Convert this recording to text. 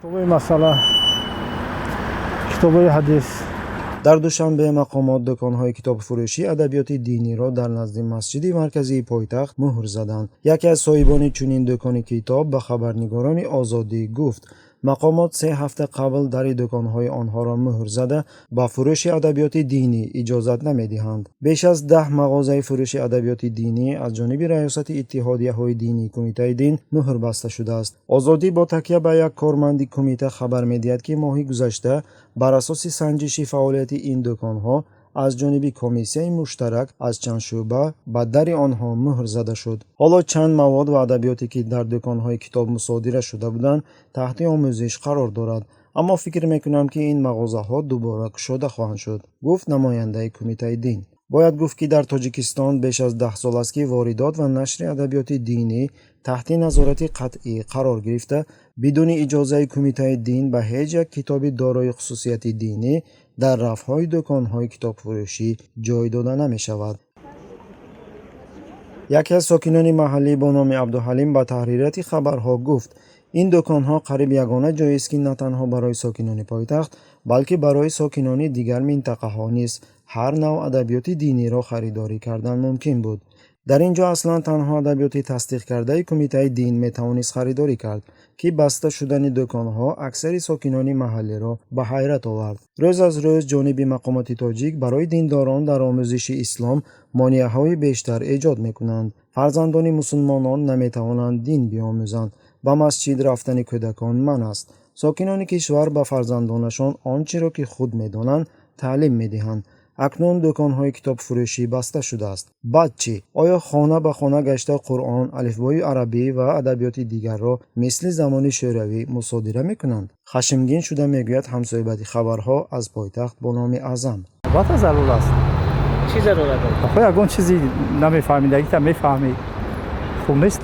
Китобҳои масъала, китобҳои ҳадис. Дар Душанбе мақомот дуконҳои китобфурӯшии адабиёти диниро дар назди масҷиди марказии пойтахт муҳр заданд. Яке аз соҳибони чунин дукони китоб ба хабарнигорони Озодӣ гуфт, мақомот 3 ҳафта қабл дари дуконҳои онҳоро муҳр зада, ба фурӯши адабиёти динӣ иҷозат намедиҳанд. Беш аз 10 мағозаи фурӯши адабиёти динӣ аз ҷониби Раёсати иттиҳодияҳои динии Кумитаи дин муҳр баста шудааст. Озодӣ бо такя ба як корманди кумита хабар медиҳад, ки моҳи гузашта бар асоси санҷиши фаъолияти ин дуконҳо аз ҷониби комиссияи муштарак аз чанд шӯъба ба дари онҳо муҳр зада шуд. Ҳоло чанд мавод ва адабиёте, ки дар дуконҳои китоб мусодира шуда буданд, таҳти омӯзиш қарор дорад, аммо фикр мекунам, ки ин мағозаҳо дубора кушода хоҳанд шуд, гуфт намояндаи Кумитаи дин. Бояд гуфт, ки дар Тоҷикистон беш аз 10 сол аст, ки воридот ва нашри адабиёти динӣ таҳти назорати қатъӣ қарор гирифта, бидуни иҷозаи Кумитаи дин ба ҳеҷ як китоби дорои хусусияти динӣ дар рафҳои дуконҳои китобфурӯшӣ ҷой дода намешавад. Яке аз сокинони маҳаллӣ бо номи Абдуҳалим ба таҳририяти хабарҳо гуфт, ин дуконҳо қариб ягона ҷоест, ки на танҳо барои сокинони пойтахт, балки барои сокинони дигар минтақаҳо низ ҳар навъ адабиёти диниро харидорӣ кардан мумкин буд. Дар ин ҷо аслан танҳо адабиёти тасдиқкардаи Кумитаи дин метавонист харидорӣ кард, ки баста шудани дуконҳо аксари сокинони маҳаллиро ба ҳайрат овард. Рӯз аз рӯз ҷониби мақомоти тоҷик барои диндорон дар омӯзиши ислом монеаҳои бештар эҷод мекунанд. Фарзандони мусулмонон наметавонанд дин биомӯзанд, ба масҷид рафтани кӯдакон манъ аст. Сокинони кишвар ба фарзандонашон он чиро, ки худ медонанд, таълим медиҳанд. Акнун дуконҳои китобфурӯшӣ баста шудааст. Баъд чӣ? Оё хона ба хона гашта Қуръон, алифбои арабӣ ва адабиёти дигарро мисли замони Шӯравӣ мусодира мекунанд? Хашмгин шуда мегӯяд ҳамсӯҳбати хабарҳо аз пойтахт бо номи Аъзам. Албатта, зарур аст. Чӣ зарурат дорад? Охо, ягон чизи намефаҳмидагита мефаҳмӣ, хуб нест.